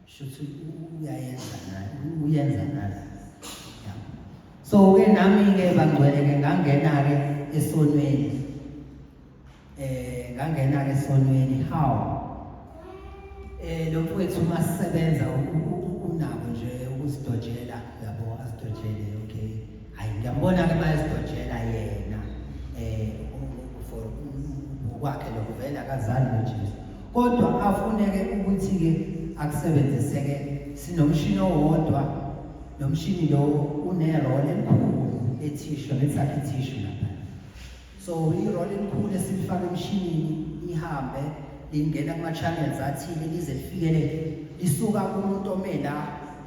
shuthi uyayenza naye, uyenza nala, yeah. So ke nami ke bangcwele ke ngangena ke esonweni, ngangena ke esonweni. How? Lo mfowethu masisebenza unako nje ukuzidojela, yabo, azidojele. Okay, hayi, ngiyambona ke mayezidojela yena for ngokwakhe lokuvela akazani noJesu, kodwa afuneke ukuthi ke akusebenzise ke. Sinomshini owodwa, lo mshini lo une-roll elikhulu le-tissue, ngesakhe i-tissue lapha. So i-roll elikhulu esilifaka emshinini, ihambe lingena kuma-channels athile lize lifikele, lisuka kumuntu ome la,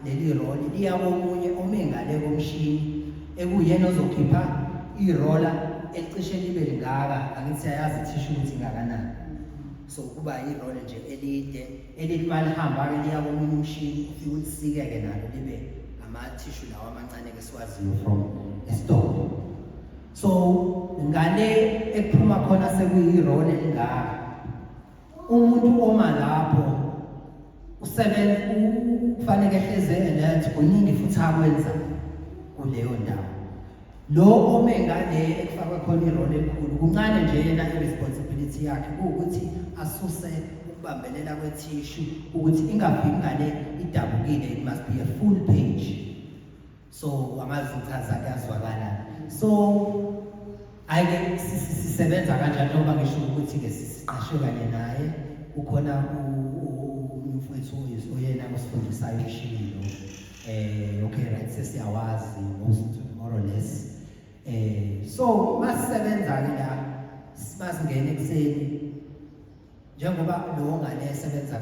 leli roll liya komunye ome ngale komshini, ekuyena ozokhipha irola elicishe libe lingaka. Angithi siyayazi i-tissue ukuthi ingakanani. So kuba i-roll nje elide elithi malihamba-ke liya komunye umshini, ufike ulisike-ke nalo libe ama-tissue lawa amancane-ke siwaziyo from esitolo. So ngale ekuphuma khona sekuyi-roll elingaka. Umuntu oma lapho usebenza kufanele ehleze alert, kuningi futhi akwenza kuleyo ndawo. Lo ome ngale ekufakwe khona i-roll elikhulu, kuncane nje, yena i-responsibility yakhe kuwukuthi asuse ukubambelela kwe-tissue ukuthi ingafiki ngale idabukile. It must be a full page. So angazi ngichaza kuyazwakala. So ayike sisebenza kanjani, njengoba ngisho ukuthi ke siqashwe kanye naye, kukhona Umfowethu oyena osifundisayo umshini lo okay, right, sesiyawazi most, more or less. So masisebenza ke la, masingena ekuseni, njengoba lo ngale esebenza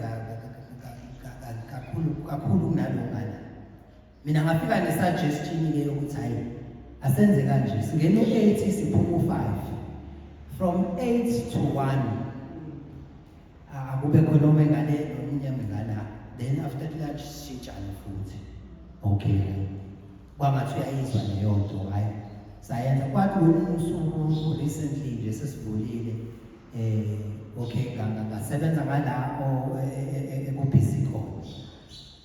kakhulu kakhulu kunalo ngale, mina ngafika ne-suggestion ke yokuthi hayi, asenze kanje, singena u-8, siphuma u-5, from 8 to 1 akube khona ome ngale nomunye ngala, then after lunch sishintshane futhi. Okay, kwangathi uyayizwa leyo nto. Hayi, sayenza. Kwathi ngolunye usuku recently nje sesivulile, okay, ngasebenza ngala ekubusy khona.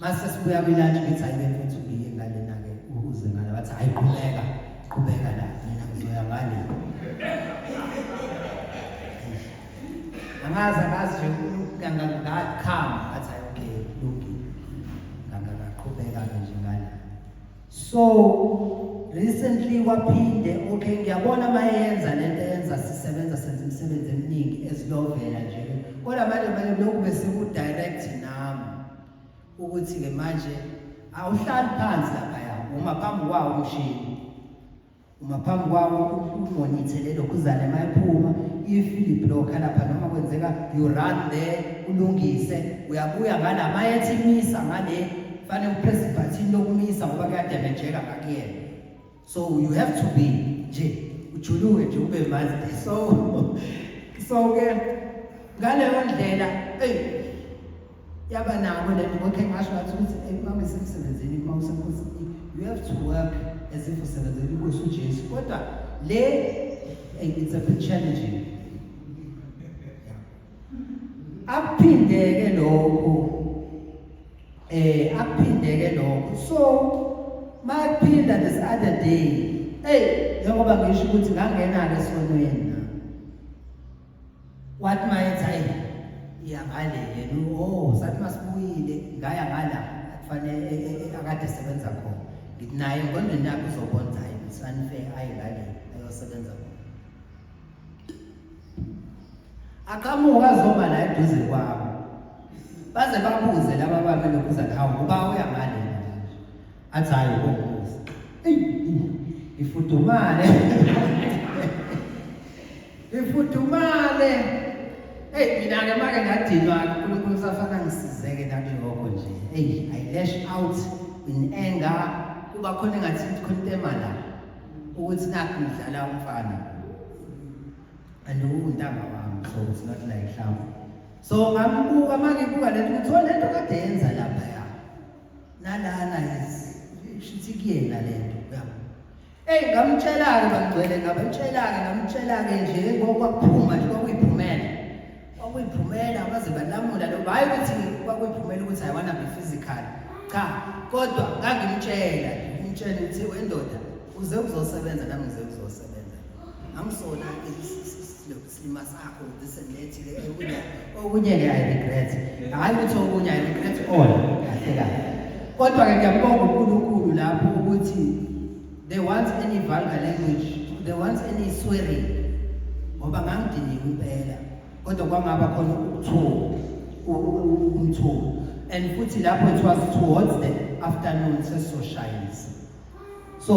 Mase sibuya kwi-lunch, ngithi hayi mfethu, ngiye ngalena-ke, uze ngala. Bathi hayi, qhubeka, qhubeka la, mina ngizoya ngale. Angazi, angazi nje, ngakhama, ngathi hayi, okay, kulungile, ngaqhubeka-ke nje ngala. So recently kwaphinde, okay, ngiyabona mayenza lento eyenza sisebenza, senza imisebenzi eminingi ezilovela nje, kodwa manje lokhu bese ku-direct nami ukuthi-ke manje awuhlali phansi laphaya, uma phambi kwawo umshini, uma phambi kwawo umonithele lokhuzane, mayiphuma if ibhlokha lapha noma kwenzeka, you run there, ulungise, uyabuya ngala. Mayethi imisa ngale, fanele upress ibhathini lokumisa ngoba kuyadamejeka ngakuyena. So you have to be nje ujuluke nje, ube manzi. So ke ngaleyo ndlela, ey, yaba nako lento. Ngokhe ngasho ngathi ukuthi uma ngisemsebenzini, uma usenkosini, you have to work as if usebenzela inkosi uJesu, kodwa le, it's a bit challenging. Akuphindeke lokho, akuphindeke lokho. So mayiphinda this other day, hey, njengoba ngisho ukuthi ngangena ke esonweni na, wathi mayethi hayi, iya ngale yena. Oh, sathi masibuyile, ngaya ngala kufanele akade esebenza khona. Ngithi naye engqondweni yakhe uzobona ukuthi hayi, it's unfair, ayi ngale ayosebenza khona. Aqhamuka azoma la eduze kwami, baze babuze laba bami lokuza, hawu, uba uya ngale manje? Athi hayi, ukungibuza. Eyi, ifudumale, ifudumale. Hey, mina-ke make ngadinwa. uNkulunkulu usafana ngisizeke nakulokho nje. Hey, I lash out in anger, kuba khona engathi khona into ema la ukuthi nakhu ngidlala umfana and untanga wami, so it's not like mhlawumbe. So ngambuka, uma ngibuka lento ukuthi oh, lento kade yenza laphaya nalana is shuthi kuyena lento, uyabo. Hey, ngamtshela-ke bangcwele, ngamtshela-ke, ngamtshela-ke nje, kwakuphuma nje, kwakuyiphumela, kwakuyiphumela, baze balamula lo. Hhayi ukuthi kwakuyiphumela ukuthi I wanna be physical, cha, kodwa ngangimtshela, ngimtshela ukuthi wendoda, uze uzosebenza nami ngize kuzosebenza, angisona isilima sakho, this and that ke. Okunye ke I regret, hhayi ukuthi okunye, I regret all kahle kahle, kodwa-ke ngiyambonga uNkulunkulu lapho ukuthi there wasn't any vulgar language, there wasn't any swearing, ngoba ngangidiniwe impela, kodwa kwangaba khona ukuthuka, umthuko. And futhi lapho it was towards the afternoon, sesizoshayisa. So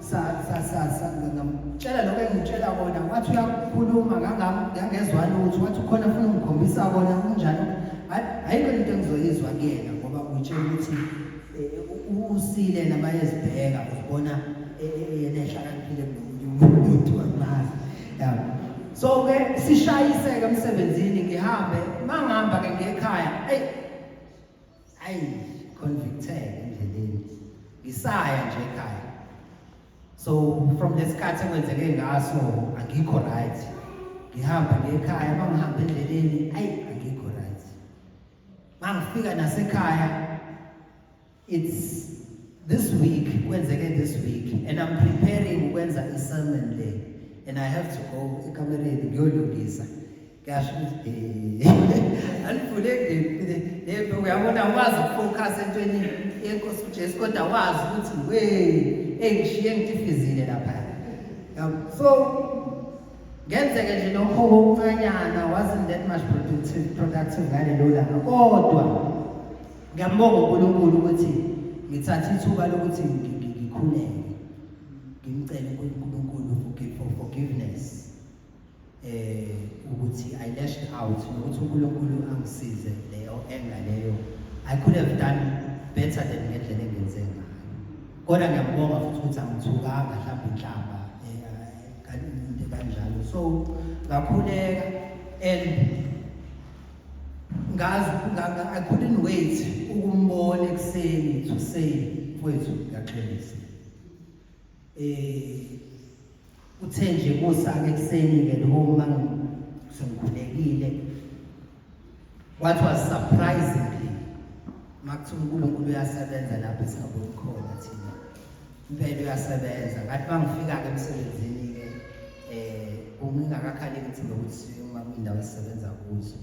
sa sa sa sa ngamtshela lokho engimtshela kona, wathi uyakhuluma, ngangezwa lutho. Wathi khona ufuna ungikhombisa kona kunjani. Ayikho into engizoyizwa kuyena ngoba uyitshela ukuthi usile namayezibheka uzibona yena ehlakaniphile kunomunye umuntu, angimazi, yabo. So ke sishayiseke emsebenzini, ngihambe. Mangihamba ke ngiye ekhaya, hey, ayi, convicted endleleni ngisaya nje ekhaya. So from lesikhathi ekwenzeke ngaso angikho right. Ngihamba ngiye ekhaya, mangihamba endleleni, ayi, angikho right. Mangifika nasekhaya, it's this week, kwenzeke this week, and I'm preparing ukwenza i-sermon le and I have to go ekamereni ngiyolungisa. Kuyasho ukuthi alivuleki le, uyabona, awazi ukufocus entweni yenkosi uJesu, kodwa wazi ukuthi we, engishiye ngitifizile lapha. So Ngenzeke nje lokho okuncanyana, wasn't that much productive ngalelo langa, kodwa ngiyambonga uNkulunkulu ukuthi ngithathe ithuba lokuthi ngikhuleke, ngimcele uNkulunkulu for forgiveness, ukuthi I lashed out, nokuthi uNkulunkulu angisize leyo anger leyo. I could have done better than ngendlela engenze ngayo, kodwa ngiyambonga futhi ukuthi angithukanga mhlawumbe inhlamba, into kanjalo. So ngakhuleka and ngazi I couldn't wait ukumbona ekuseni to say, "Mfowethu, ngiyaxolisa." Uthe nje kusa ke ekuseni ke lo sengikhulekile, what was surprisingly, makuthiwa uNkulunkulu uyasebenza lapho esingaboni khona thina, impela uyasebenza. Ngathi mangifika ke emsebenzini ke, ungingakakhali ngithi nokuthi uma kwindawo esisebenza kuzo,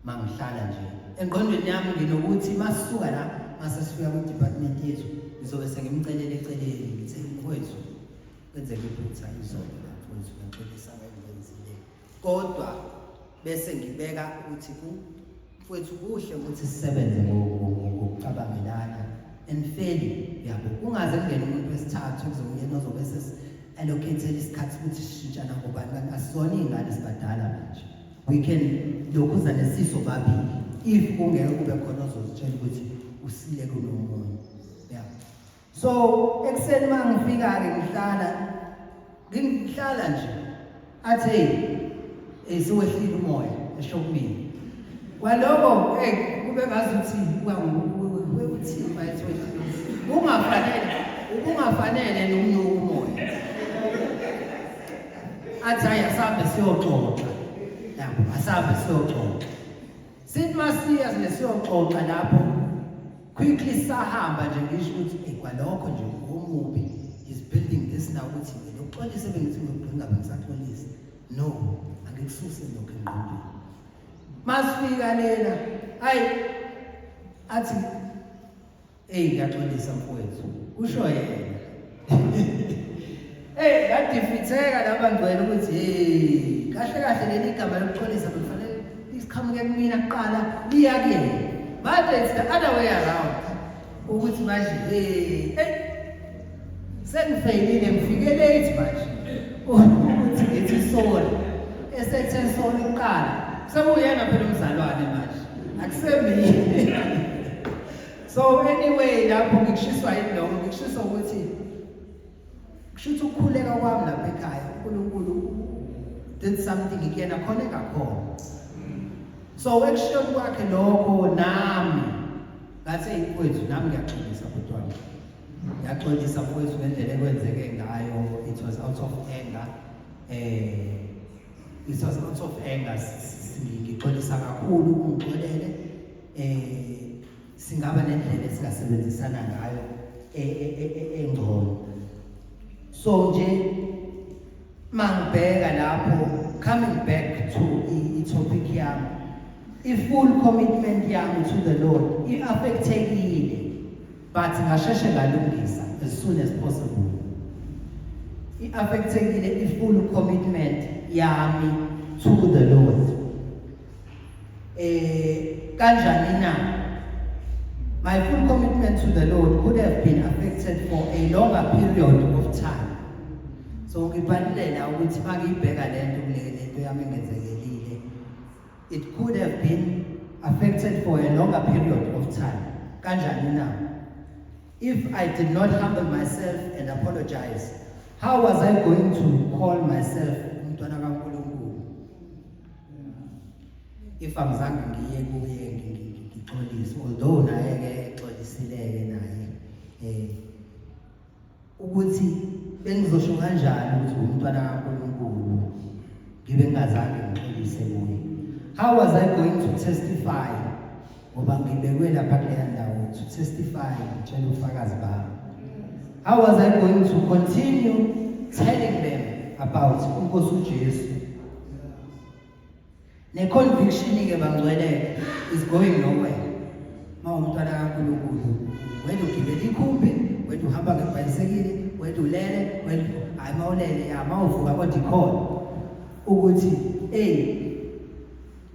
mangihlala nje engqondweni yami nginokuthi masisuka la, mase sifika ku-department yethu, ngizobe sengimcelela eceleni, ngithe, "Mfowethu, kwenzeka iphutha izolo la, mfowethu, ngiyaxolisa ngengikwenzile." Kodwa bese ngibeka ukuthi ku mfowethu kuhle ukuthi sisebenze ngokucabangelana and fairly, yabo, kungaze kungene umuntu wesithathu kuzongena ozobe sesi-allocate isikhathi ukuthi sishintshana ngobani. Kanti asizona iy'ngane, sibadala manje, we can lokhuza nesiso babili if kungeke kube khona ozozitshela ukuthi usile kunomunye, yeah. So ekuseni uma ngifika-ke, ngihlala nje, athi, "Hey, siwehlile umoya," esho kumina. Kwaloko, hey, kube ngazuthi uthini mayethi wehlile, ubungafanele nokunuka umoya. Athi, "Hayi, asambe siyoxoxa." Yabo, asambe siyoxoxa. Sithi masiya siyoxoxa lapho, quickly sahamba nje, ngisho ukuthi hey, kwalokho nje omubi is building this now, ukuthi lokuxolisa bengithi ngiyogcina ngisaxolisa, no, angikususe lokho engqondweni. Masifika lena, hayi, athi, "Hey, ngiyaxolisa mfowethu," kusho yena. Hey, ngadefeateka lapha ngcwele ukuthi hey, kahle kahle leli gama lokuxolisa bekufanele liqhamuke kumina kuqala liya kuyena, but it's the other way around, ukuthi manje hey, hey, sengifeyilile, ngifike late manje ukuthi ngithi sorry. Esethe sorry kuqala sekuyena phela umzalwane manje, akusemini. So anyway, lapho ngikushiswa yini lokho? Ngikushiswa ukuthi kusho ukuthi ukukhuleka kwami lapha ekhaya, uNkulunkulu did something kuyena khona engakhona. So ekushiyeni kwakhe lokho, nami ngathi, "Mfowethu, nami ngiyaxolisa, bhuti wami, ngiyaxolisa mfowethu ngendlela ekwenzeke ngayo. It was out of anger, it was out of anger. Ngixolisa kakhulu, ungixolele. Singaba nendlela esingasebenzisana ngayo engcono." So nje mangibheka lapho, coming back to i-topic yami, i-full commitment yami to the Lord i-affectekile, but ngasheshe ngalungisa as soon as possible. I-affectekile i-full commitment yami to the Lord. Kanjani na? My full commitment to the Lord could have been affected for a longer period of time. So ngibhalilela ukuthi mangiyibheka lento kule lento yami engenzekelile, it could have been affected for a longer period of time. Kanjani na? If I did not humble myself and apologize, how was I going to call myself umntwana kaNkulunkulu if angizange ngiye kuye ngixolise? Although naye ke exolisile-ke naye, ukuthi bengizosho kanjani ukuthi umntwana kaNkulunkulu ngibe ngingazange ngixolise kuye? How was I going to testify, ngoba ngibekwe lapha kuleya ndawo to testify, ngitshela ufakazi bami? How was I going to continue telling them about inkosi uJesu? Ne-conviction-ke bangcwele is going nowhere. Ma umntwana kaNkulunkulu, wena ugibela ikhumbi, wena uhamba ngebhayisekili, wena ulele, wena hayi, ma ulele ya, ma uvuka kodwa ikhona. Ukuthi hey,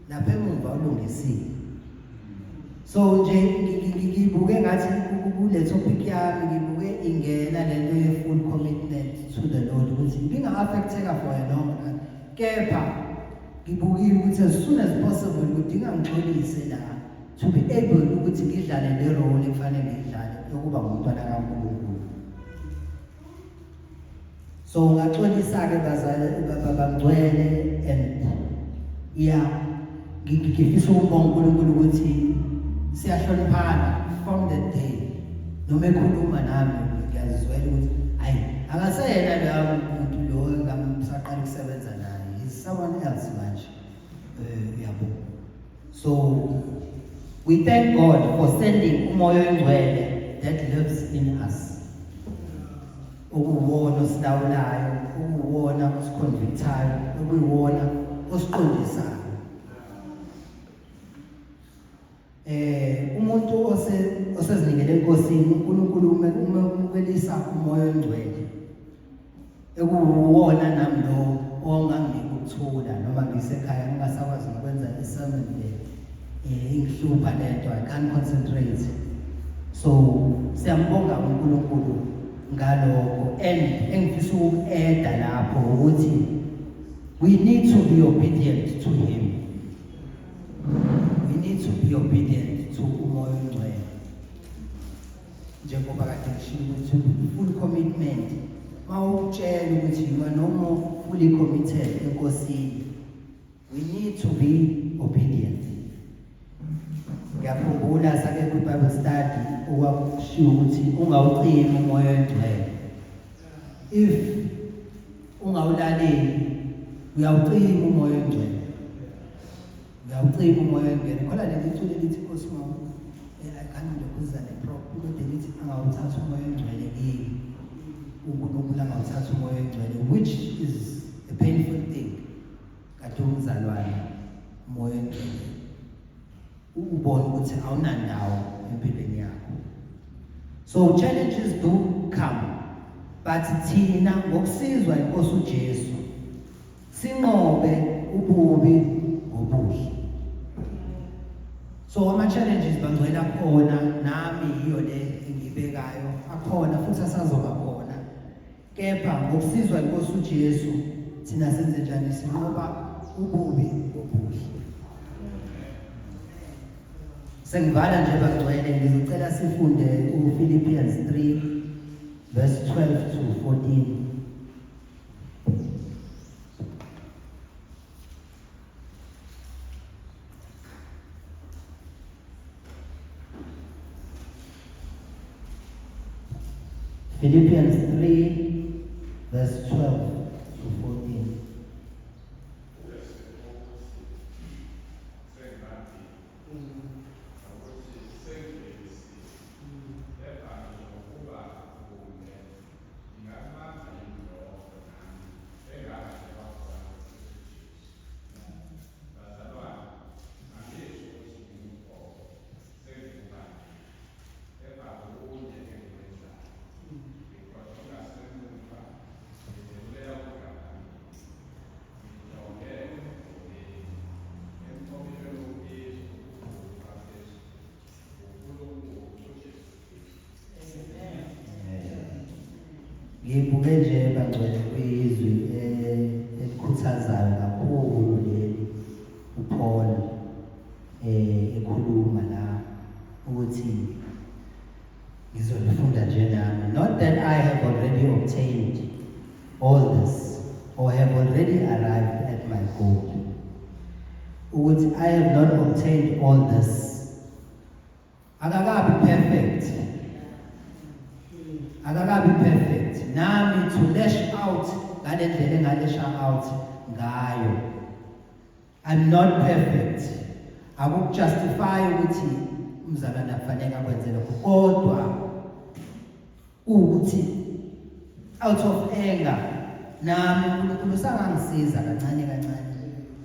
lapha emuva ulungisile. So nje ngibuke ngathi kule topic yami ngibuke ingena lento ye full commitment to the Lord, ukuthi ibinga-affecteka for a long run, kepha ngibukile ukuthi as soon as possible kudinga ngixolise la to be able ukuthi ngidlale le role ekufanele ngiyidlale yokuba ngumntwana kaNkulunkulu. So ungaxolisa-ke bangcwele, and yeah, ngifisa ukubonga uNkulunkulu ukuthi siyahloniphana from the day noma ekhuluma nami ngiyazizwela ukuthi hayi, akaseyena loya muntu lo engamsaqala ukusebenza naye, he's someone else manje, uyabo. So we thank God for sending uMoya oNgcwele that lives in us, okuwona osilawulayo, okuwona osiconvictayo, okuyiwona osiqondisayo. Umuntu osezinikele eNkosini, uNkulunkulu umemukelisa uMoya oNgcwele, ekuwona nami lo onganginika ukuthula noma ngisekhaya ngingasakwazi ukwenza isermon le, ingihlupha lento, I can't concentrate. So siyambonga uNkulunkulu ngalokho, and engifisa uku-adda lapho ukuthi we need to be obedient to him, we need to be obedient to uMoya oNgcwele, njengoba kade ngishilo ukuthi full commitment, mawukutshela ukuthi you are no more fully committed eNkosini, we need to be obedient. Ngiyakhumbula sake kwi-Bible study okwakushiwo ukuthi ungawucimi uMoya oNgcwele. If ungawulaleli uyawucima uMoya oNgcwele, uyawucima uMoya oNgcwele. Khona leli culo elithi Nkosi wami, I can't lokuza le prop, kodwa lithi angawuthatha uMoya oNgcwele kimi, uNkulunkulu angawuthatha uMoya oNgcwele, which is a painful thing. Kade umzalwane, uMoya oNgcwele ubone ukuthi awunandawo empilweni yakho. So challenges do come, but thina ngokusizwa inkosi uJesu sinqobe ububi ngobuhle. So ama challenges bangcwele akhona, nami yiyo le engiyibekayo, akhona futhi asazoba khona, kepha ngokusizwa inkosi uJesu thina senze njani? Sinqoba ububi ngobuhle. Sengivala nje bangcwele, ngizocela sifunde uPhilippians 3 verse 12 to 14. Philippians 3 verse 12 to 14. Ngibuke nje bangcwele kwizwi elikhuthazayo kakhulu leli, uPaul ekhuluma la ukuthi, ngizolifunda nje nami, "Not that I have already obtained all this or have already arrived at my goal." Ukuthi I have not obtained all this, akakabi perfect, akakabi perfect nami to lash out ngale ndlela engalasha out ngayo. I'm not perfect. Akukujustify ukuthi umzalwane akufanele akwenze lokho, kodwa ukuthi out of anger nami uNkulunkulu sangangisiza kancane kancane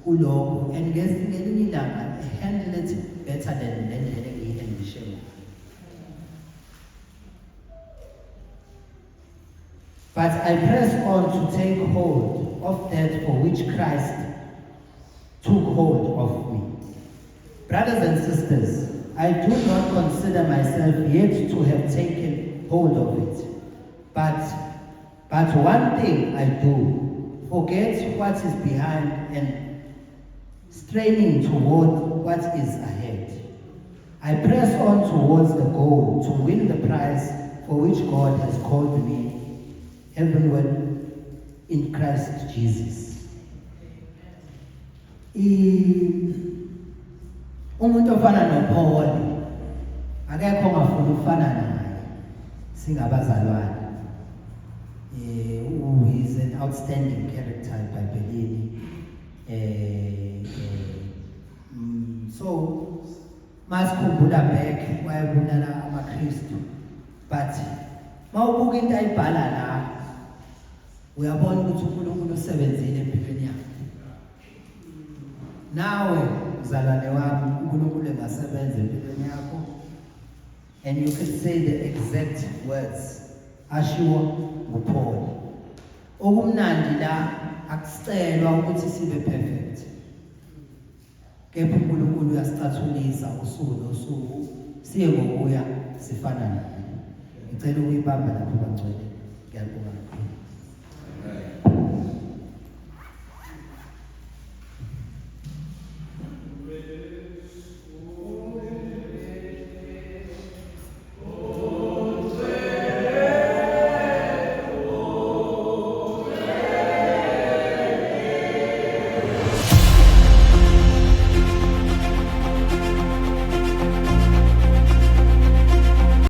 kulokho, and ngelinye ilanga handle it better than le ndlela engiyihandlishe ngayo. "But I press on to take hold of that for which Christ took hold of me. Brothers and sisters, I do not consider myself yet to have taken hold of it. But one thing I do, forget what is behind and straining toward what is ahead. I press on towards the goal to win the prize for which God has called me heavenward in Christ Jesus. Umuntu ofana noPaul akekho ongafuni ukufana naye singabazalwane. Is an outstanding character eBhayibhelini. So masikhumbula back, wayebulala amaKristu, but mawubuka into ayibhala la, uyabona ukuthi uNkulunkulu usebenzile empilweni yakhe. Nawe mzalwane wami, uNkulunkulu engasebenza empilweni yakho and you could say the exact words ashiwo nguPaul. Okumnandi la, akusicelwa ukuthi sibe perfect, kepha uNkulunkulu uyasicathulisa usuku nosuku, siye ngokuya sifana naye. Ngicela ukuyibamba lapho, bangcwele. Ngiyabonga kakhulu.